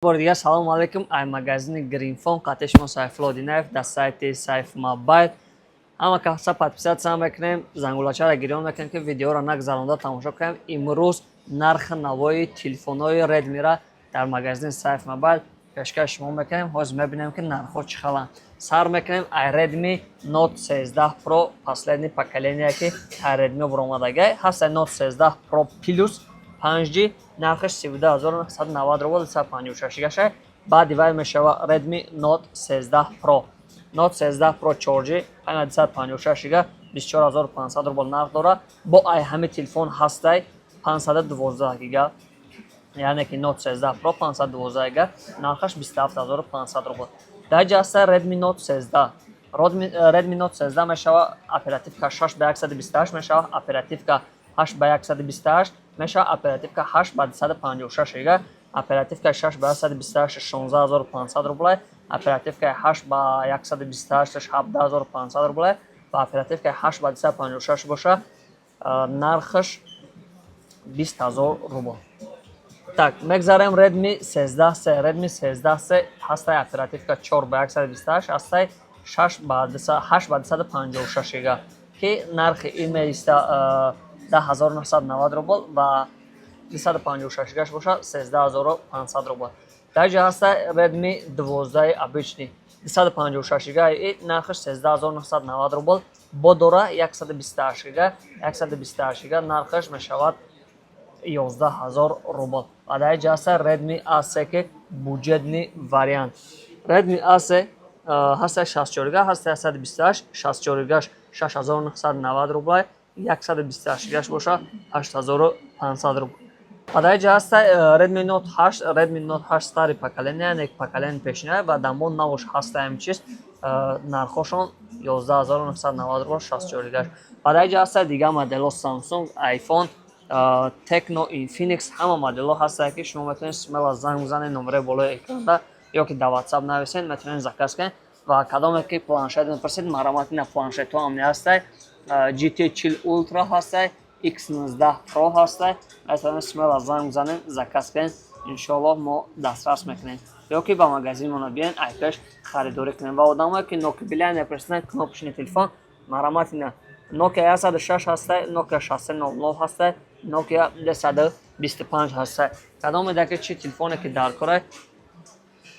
Бори дигар салому алайкум. Ай магазини Гринфон қатъи шумо Сайфулло Динаев дар сайти Сайф Мобайл. Ҳама каса подписаться мекунем, зангулачаро гирён мекунем, ки видеоро нагзаронда тамошо кунем. Имрӯз нархи навои телефонҳои Редмира дар магазини Сайф Мобайл пешкаш шумо мекунем. Ҳозир мебинем, ки нархҳо чӣ халанд. Сар мекунем ай Redmi Note 13 Pro, последний поколение, ки ай Redmi баромадагай. Ҳаста Note 13 Pro Plus 5G, нархаш 32 990 рубл, 256 гигаша. Баъди вай мешава Redmi Note 13 Pro. Note 13 Pro 4G, 556 гига, 24 500 рубл нарх дорад. Бо ай ҳами телефон ҳастай 512 гига, яъне ки Note 13 Pro 512 гига, нархаш 27 500 рубл. Дар ҷа ҳаста Redmi Note 13. Redmi Note 13 мешава оперативка 6 ба 128, мешава оперативка 8 ба 128, мешава оперативка 8 ба 256 гига. Оперативка 6 ба 128 16 500 рублай, оперативка 8 ба 128 17 500 рублай ва оперативка 8 ба 256 боша, нархаш 20 000 рубл. Так, мегзарем Redmi 13C. Redmi 13C ҳастай оперативка 4 ба 128, ҳастай 6 ба 8 ба 256 гига, ки нархи ин меиста 10 990 рубл ва 256 гигаш боша 13 500 рубл. Дар ҷа ҳаста Redmi 12 обычный, 256 гига, и нархаш 13 990 рубл. Бо дора 128 гига, 128 гига нархаш мешавад 11 000 рубл. Ва дар ҷа ҳаста Redmi A3, ки бюджетный вариант. Redmi A3 ҳаста 64 гига, ҳаста 128. 64 гигаш 6990 рублай, 128 гигаш боша 8500 рубл. Ва дар ҷа ҳаста Redmi Note 8. Redmi Note 8 старый поколение, яъне поколение пешина, ва дар мо навош ҳаста ҳамин чиз. Нархҳошон 11 990 рубл 64 гигаш. Ва дар ҷа ҳаста дигар моделҳо: Samsung, iPhone, Tecno, Infinix, ҳама моделҳо ҳастанд, ки шумо метавонед смело занг бизанед номерои болои экранда ё ки дар WhatsApp нависед, метавонед заказ кунед. Ва кадоме ки планшет мепурсед, марҳамат, ина планшетҳо ҳам ҳастай: GT 40 Ultra ҳастай, X19 Pro ҳастай. Метавонед смело занг бизанед, заказ кунед, иншоаллоҳ мо дастрас мекунем, ё ки ба магазинмона биёед, айпеш харидорӣ кунем. Ва одамое ки Nokia мепурсанд, кнопочный телефон, марҳамат, ина Nokia 106 ҳастай, Nokia 6300 ҳастай, Nokia 225 ҳастай. Кадоме ки чӣ телефоне ки дар корай,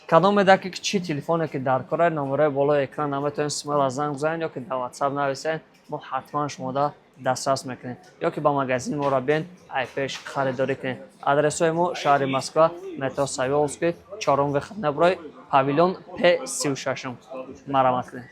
кадоме ки чӣ телефоне ки дар корай, номерои болои экран наметавонед смело занг бизанед ё ки дар WhatsApp нависед, мо ҳатман шумода дастрас мекунем, ё ки ба магазини моро биёед, айпеш харидорӣ кунед. Адресҳои мо: шаҳри Москва, метро Савёловский, чорум выход наброй, павильон П 36-ум. Марҳамат кунед.